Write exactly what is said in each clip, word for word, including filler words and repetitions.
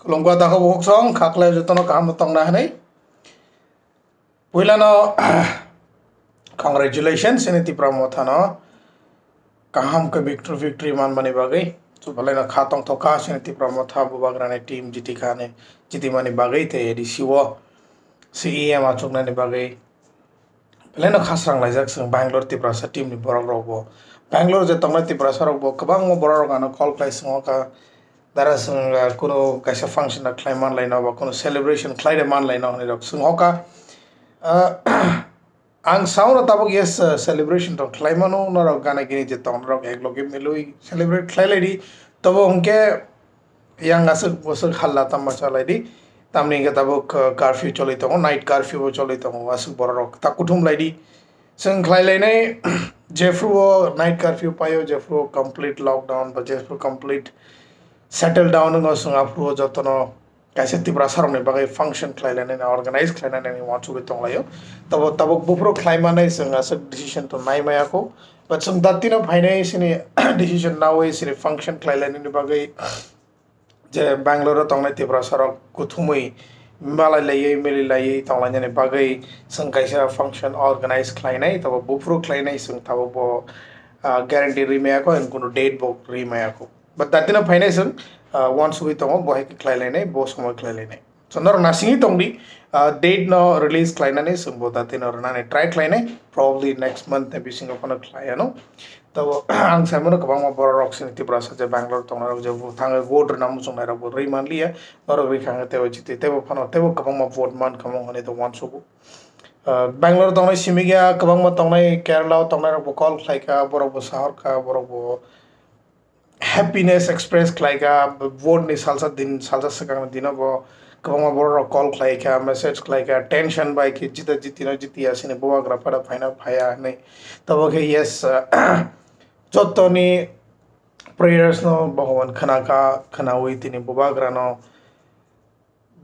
Khulumkha takhuk bukhuk song, khaklai jotono kaham no tongna hinwi. Puilano congratulations chini Tipra Mothano kaham khe victory, victory manmani bagwi. Chubalaino kha tongthokha chini Tipra Motha bubagrani team jitikha ni, jitimani bagwi tei A D C o C E M achuknani bagwi. Belai no khasrang laijak chwng Bangalore Tiprasa team ni borok rok bo. Bangalore je tongnai Tiprasa rok bo kwbangma borok rok ano call khlai swngo kha. Dara chwng, ah, kunu kaisa function rok khlai man lai no ba kunu celebration khlai de man lai no hinwi rok swngo kha. Ah, ang sao no tabuk yes, ah, celebration rok khlai mano norok gana gini je tong norok ek loge milwi celebrate khlai lai di. Tobo hwnkhe yang aswk bwswk halla tama chalai di. Tamni hwnkhe tabuk, uh, curfew choli tongo, night curfew bo choli tongo, aswk borok rok ta kuthum lai di. Chwng khlai lainai, jephru o night curfew paio, jephru o complete lockdown ba jephru complete settle down wngo, chwng aphru o jotono kaisa Tiprasa rokni bagwi function khlai lainani, organize khlai lainani uansugwi tong laio. Tabo tabuk buphuru khlai manai chwng aswk decision to nai maya kho. But chwng datino phainai chini decision naui chini function khlai lainani bagwi je Bangalore o tongnai Tiprasa rok kuthumui malai laiwi, mili laiwi tong lainani bagwi chwng kaisa function organize khlainai, tabo buphuru khlainai chwng tabuk bo, ah, guarantee ri maya kho, and kunu date bo ri maya kho. But datino phainai chwng, ah, uansugwi tongo, bo hai khe khlai lainai, bo somoi khlai lainai. So norok nasingwi tong di, ah, date no release khlainani chwng bo datino rwnani try khlainai, probably next month ni bisingo phano khlai ano. Tabo ang sai mano kwbangma borok rok chini Tiprasa je Bangalore tongnai rok je bo thangwi vote rwna muchungnai rok bo rwi man liya, norok rwi kha wngkha teibo chiti teibo phano teibo kwbangma vote man kha wng hwnwi tong uansugo. Ah, Bangalore tongnai simi khe kwbangma tongnai Kerala o tongnai rok bo call khlai kha, borok bo sahor kha, borok bo happiness express khlai kha, vote ni salsa din salsa swkang ni dino bo kwbangma borok rok call khlai kha, message khlai kha, tension bai khe jita jiti no jiti ya sini bubagra pada phaina phaya hinwi. Tabo khe yes, ah, jotoni prayers no Bhogoban khna kha, khnaui tini bubagra no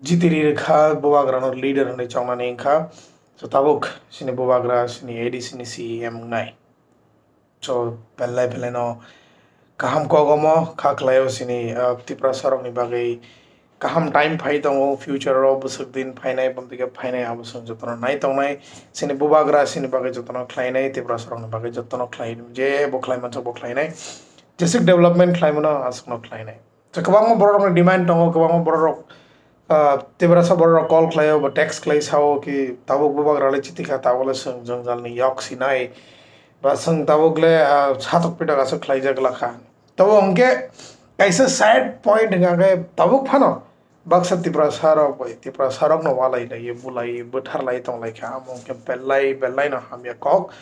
jitiri rwkha, bubagrano leader hwnwi chongnani wngkha. So tabuk chini bubagra chini A D C ni C E M wngnai. So belai belai no kaham kok omo kha khlaio chini, ah, Tiprasa rokni bagwi kaham time phai tongo, future o bwswk din phainai, bumtwi khe phainai abo chwng jotono nai tongnai. Chini bubagra chini bagwi jotono khlainai, Tiprasa rokni bagwi jotono khlai, je bo khlai manchak bo khlainai. Jeswk development khlai mano aswkno khlainai. Tei kwbangma borok rokni demand tongo, kwbangma borok rok, ah, Tiprasa borok rok call khlaio, ba text khlai sao ki tabuk bubagra le chiti kha, tabuk le chwng jwngjal ni yok sinai, ba chwng tabuk le, ah, satok pitok aswk khlaijak la kha. Tabo hwnkhe kaisa side point hwnkha khe tabuk phano baksa Tiprasa rok bai Tiprasa rok no walai lai, bulai, bwthar lai tong lai kha, amo hwnkhe belai belai no hamya kok,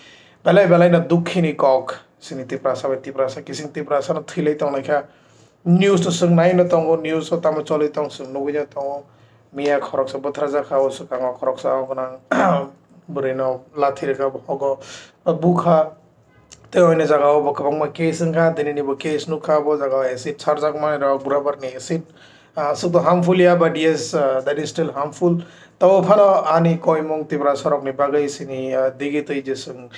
belai belai no dukhi ni kok, chini Tiprasa bai Tiprasa, kising Tiprasa no thwi lai tong lai kha. News to chwng nai no tongo, news o tamo choli tong chwng nugwi no tongo. Miya khoroksa bwtharjak kha, o swkango khoroksa o gwnang bwrwi no lathi rwkha, hogo bukha. Tei oini jaga o bo kwbangma case wngkha, dinini bo case nukha, bo jaga o acid sarjak manwi rok, rubber ni acid, ah, aswk to harmful ya, but yes, ah, that is still harmful. Tabo phano ani koimung Tiprasa rokni bagwi sini, ah, digi twi je chwng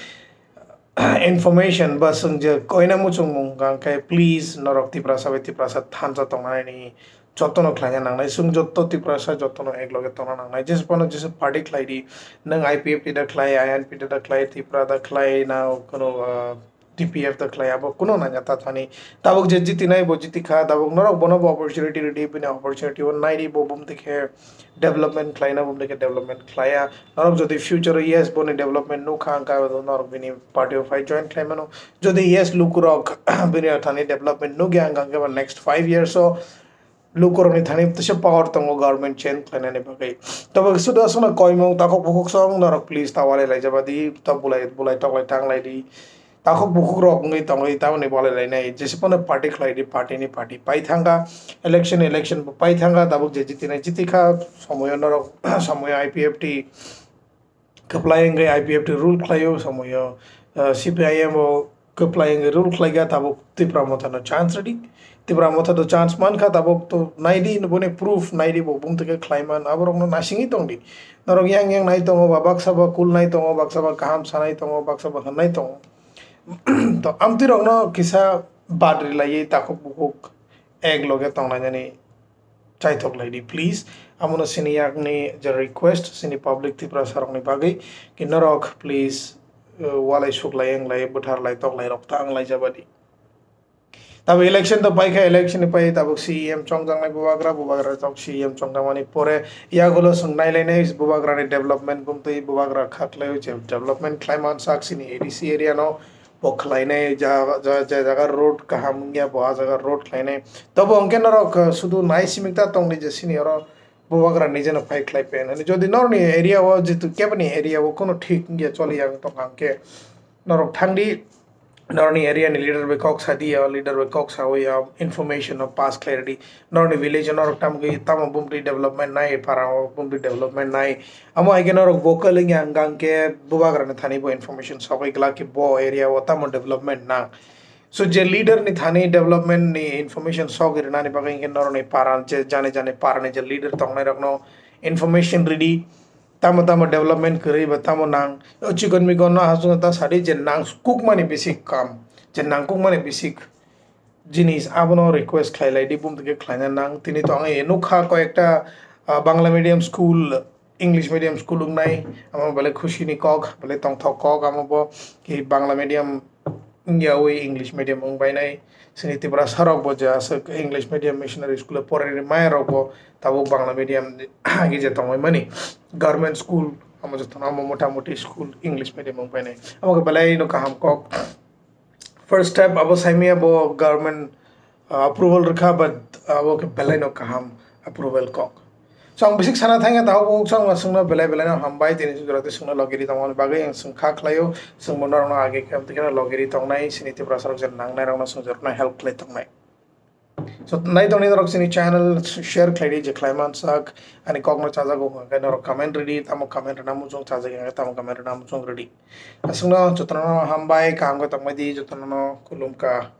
information ba chwng je koina muchungmung hwnkha khe, please, norok Tiprasa bai Tiprasa thansa tongnani jotono khlaina nangnai. Chwng joto Tiprasa jotono ek loge tongna nangnai. Jesa phano jesa party khlai di, nwng I P F T da khlai, I N P T da khlai, Tipra da khlai, na kuno, ah, T P F da khlai, abo kuno nangya ta thani. Tabuk je jitinai bo jiti kha, tabuk norok bono bo opportunity ridi, bini opportunity bo nai di, bo bumtwi khe development khlaina, bumtwi khe development khlaiya. Norok jodi future o yes boni development nukha, hwnkha norok bini party o phai join khlai mano. Jodi yes lukurok bini thani development nukya, hwnkha khe ba next five years o lukurokni thani teisa power tongo government change khlainani bagwi. Tabo sudu aswkno koimung takhuk bukhuk song norok please ta walai laijaba di, ta bulai bulai toklai tanglai di. Takhuk bukhuk rok wngwi tongwi tamoni walai lainai. Jesa phano party khlai di, party ni party pai thangkha, election election bo pai thangkha, tabuk je jitinai jitikha, somoyo norok somoyo I P F T kwplai wngwi I P F T rule khlaio, somoyo, uh, C P I M o kwplai wngwi rule khlaikha, tabuk Tipra Motha no chance rwdi. Tipra Motha to chance mankha, tabuk to naidi, boni proof naidi, bo bumtwi khe khlaiman, aborokno nasingwi tongdi. Norok yang yang nai tongo ba, baksa ba cool nai tongo, baksa ba kaham sanai tongo, baksa ba hwnnai tongo. To amtwi rokno kisa badri laiwi takhuk bukhuk ek loge tonglainani chaitok lai di please. Amono sini yakni je request sini public Tiprasa rokni bagwi ki norok please, uh, walai suklai wnglai bwthar lai tok lai rok ta wnglai jabadi. Tabuk election to paikha, election ni pai tabuk C E M chongjaknai bubagra, bubagra tok C E M chongjakmani pore yagulo swng nailainai bubagrani development bumtwi bubagra khaklai je development khlaiman sak sini A D C area no bo khlainai ja ja ja jaga road kaham wngya bo a jaga road khlainai. Tobo hwnkhe norok, uh, sudu nai simikta tongdi je sini oro bubagra nijeno phai khlai pen. Jodi norni area o jitu keboni area o kono thik wngya choli yang tong hangkhe norok thangdi norni area ni leader bai kok sadi ya, leader bai kok sawi ya, information no pass khlai rwdi. Norni village o norok tamgwi tamo bumtwi development nai, para o bumtwi development nai. Amo hai khe norok vocal wngya hwnkha hwnkhe bubagra ni thani bo information sogwi glak khe bo area o tamo development nang. So je leader ni thani development ni information sogwi rwnani bagwi hwnkhe norok ni para je jani jani para ni je leader tongnai rok no information rwdi. Tamo tamo development kwrwi ba tamo nang. O chikon mikon no hachwk ta sadi je nang kukmani bisi kam. Je nang kukmani bisi jinis abono request khlai lai di bumtwi khe khlaina nang. Tini to ang e nukha koyekta, ah, Bangla medium school, English medium school wngnai. Amo belai khusi ni kok, belai tongthok kok amo bo ki Bangla medium wngya wi English medium wng bainai. Sini Tiprasa rok bo je aswk English medium missionary school o porani maya rok bo tabuk Bangla medium agi je tongwi mani government school amo jotono amo mota moti school English medium wng bainai. Amo khe belai no kaham kok. First step abo saimaya bo government, uh, approval rwkha, but abo khe belai no kaham approval kok. So ang bisik sana thangya tahu kok so ang swngno belai belai no hambai tini jora tei swngno logiri tongmani bagwi ang swngkha khlaio, swngbo norokno age khe amtwi kheno logiri tongnai sini Tiprasa rok je nangnai rokno swngjarokno help khlai tongnai. So nai tongni norok sini channel share khlai di je khlai man sak ani kokno chajago hwnkhe norok comment rwdi tamo comment rwna muchung chajak hwnkhe tamo comment rwna muchung rwdi. Aswkno jotono hambai kaham khe tongbai di jotono khulumkha.